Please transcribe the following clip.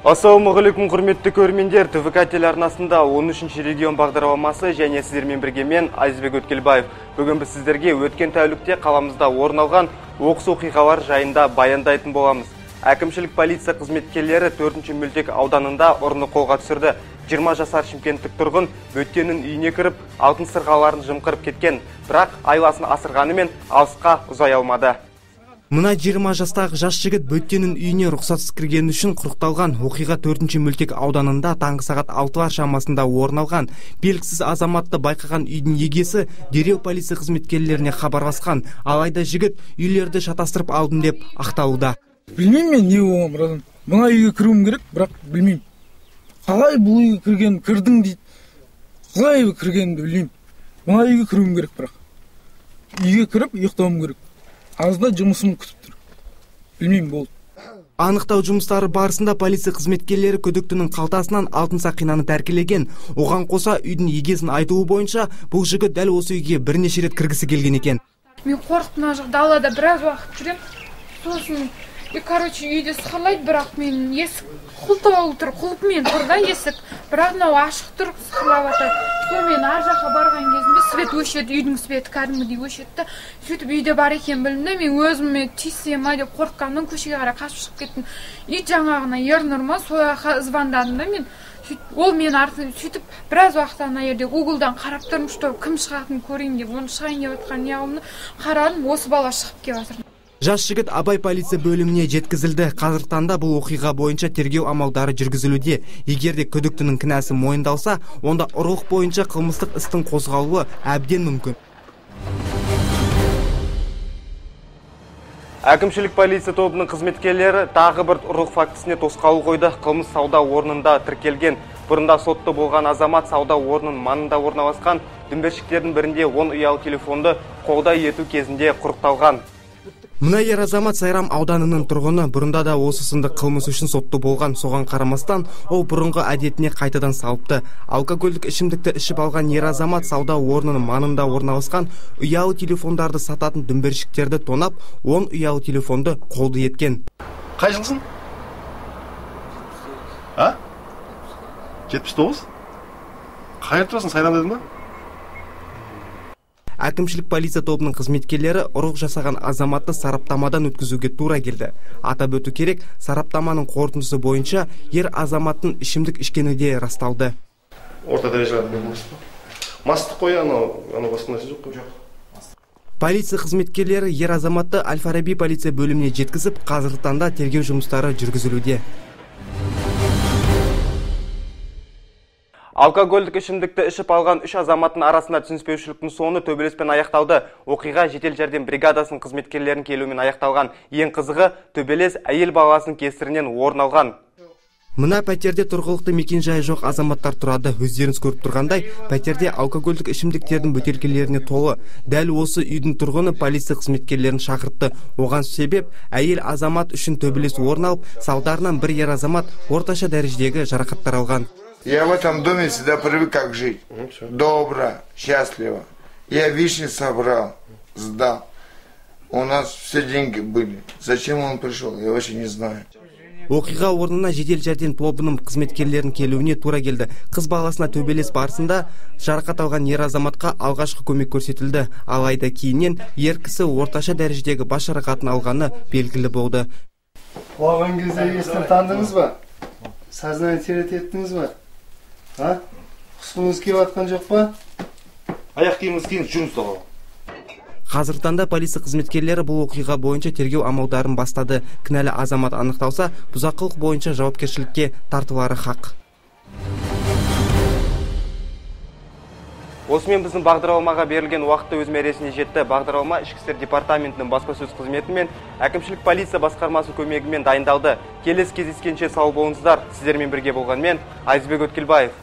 Ассалаумағалейкум, құрметті көрермендер. ТВК телеарнасында 13-ші регион бағдарламасы және сіздермен бірге мен Азизбек Өткелбаев. Бүгін біз сіздерге өткен тәулікте қаламызда орын алған оқыс оқиғалар жайында баяндайтын боламыз. Әкімшілік полиция қызметкерлері 4-ші мөлтек ауданында ұрыны қолға түсірді. 20 жасар шымкенттік тұрғын бөтеннің үйіне кіріп, алтын сырғаларын жымқырып кеткен, бірақ айласын асырғанымен алысқа ұзай алмады. Мына 20 жастағы жас жігіт бөтеннің үйіне рұқсатсыз кіргені үшін құрықталған. Оқиға 4-ші мөлтек ауданында таңғы сағат 6-лар шамасында орын алған. Белгісіз азаматты байқаған үйдің егесі дереу полиция қызметкерлеріне хабарласқан. Алайда жігіт үйлерді шатастырып алдым деп ақталуда. Білмеймін мен не болған, братан. Мына үйге кіруім керек, бірақ білмеймін. Қалай бұл үйге кірген, кірдің дейді. Қалай кіргенімді білмеймін. Мына үйге кіруім керек бірақ. Үйге кіріп ұйықтауым керек. Азда жұмысым күтіп тұр. Білмеймін, болды. Анықтау жұмыстары барысында полиция қызметкерлері күдіктінің қалтасынан алтын сақинаны тәркілеген. Оған қоса үйдің егесінің айтуы бойынша бұл жігіт дәл осы үйге бірнеше рет кіргісі келген екен. Мен қорқып мына жақ далада біраз уақыт жүрем. Сосын, короче, үйде сықырлайды, бірақ мен есік құлтаулы тұр, құлпымен тұр да есік. Бірақ мынау ашық тұр, сықырлап жатыр. Сонымен ар жаққа барған кезімде свет өшеді, үйдің светі кәдімгідей өшеді да. Сөйтіп үйде бар екенін білдім де, мен өзіме тиісе ма деп қорыққаннан көшеге қарай қашып шығып кеттім. И жаңағына Ернұр ма, сол жаққа звондадым да мен. Ол мені артынан сөйтіп біраз уақыт ана жерде Гуглдан қарап тұрмын, что кім шығатынын көрейін деп, оны шығайын деп жатқан неғылымды қарадым, осы бала шығып келіп жатыр. Жас жігіт Абай полиция бөліміне жеткізілді. Қазіргі таңда бұл оқиға бойынша тергеу амалдары жүргізілуде. Егер де күдіктінің кінәсі мойындалса, онда ұрлық бойынша қылмыстық істің қозғалуы әбден мүмкін. Әкімшілік полиция тобының қызметкерлері тағы бір ұрлық фактісіне тосқауыл қойды. Қылмыс сауда орнында тіркелген. Бұрында сотты болған азамат сауда орнының маңында орналасқан дүмбершіктердің бірінде 10 ұялы телефонды қолда ету кезінде құрықталған. Мына ер азамат Сайрам ауданының тұрғыны, бұрында да осы сынды қылмыс үшін сотты болған. Соған қарамастан ол бұрынғы әдетіне қайтадан салыпты. Алкогольдік ішімдікті ішіп алған ер азамат сауда орнының маңында орналасқан ұялы телефондарды сататын дүмбершіктерді тонап, 10 ұялы телефонды қолды еткен. Қай жылсың? А? 79? Қай жерде тұрасың, Сайрам дедің ба? Әкімшілік полиция тобының қызметкерлері ұрлық жасаған азаматты сараптамадан өткізуге тура келді. Атап өту керек, сараптаманың қорытындысы бойынша ер азаматтың ішімдік ішкені де расталды. Орта дәрежелі мастық қой, анау басқа нәрсе жоқ қой. Полиция қызметкерлері ер азаматты Әл-Фараби полиция бөліміне жеткізіп, қазіргі таңда тергеу жұмыстары жүргізілуде. Алкогольдік ішімдікті ішіп алған үш азаматтың арасында түсініспеушіліктің соңы төбелеспен аяқталды. Оқиға жедел жәрдем бригадасының қызметкерлерінің келуімен аяқталған. Ең қызығы, төбелес әйел баласының кесірінен орын алған. Мына пәтерде тұрғылықты мекенжайы жоқ азаматтар тұрады. Өздеріңіз көріп тұрғандай, пәтерде алкогольдік ішімдіктердің бөтелкелеріне толы. Дәл осы үйдің тұрғыны полиция қызметкерлерін шақыртты. Оған себеп әйел азамат үшін төбелес орын алып, салдарынан бір ер азамат орташа дәрежедегі жарақаттар алған. Я в этом доме всегда привык как жить. Добро, счастливо. Я вишни собрал, сдал. У нас все деньги были. Зачем он пришел, я вообще не знаю. Оқиға орнына жедел жәрдем тобының қызметкерлерінің келуіне тура келді. Қыз баласына төбелес барысында жарақат алған ер азаматқа алғашқы көмек көрсетілді. Алайда кейіннен ер кісі орташа дәрежедегі бас жарақатын алғаны белгілі болды. Құлаған кезде естен тандыңыз ба? Сознание терять еттіңіз ба? А? Құсқыңыз келіп жатқан жоқ па? Аяқ киіміңіз киіңіз, жүріңіз далаға. Қазіргі таңда полиция қызметкерлері бұл оқиға бойынша тергеу амалдарын бастады. Кінәлі азамат анықталса, бұзақылық бойынша жауапкершілікке тартылары хақ. Осымен біздің бағдарламаға берілген уақытты өз мәресіне жетті. Бағдарлама Ішкі істер департаментінің баспасөз қызметі мен әкімшілік полиция басқармасы көмегімен дайындалды. Келесі кездескенше сау болыңыздар. Сіздермен бірге болған мен Азизбек Өткелбаев.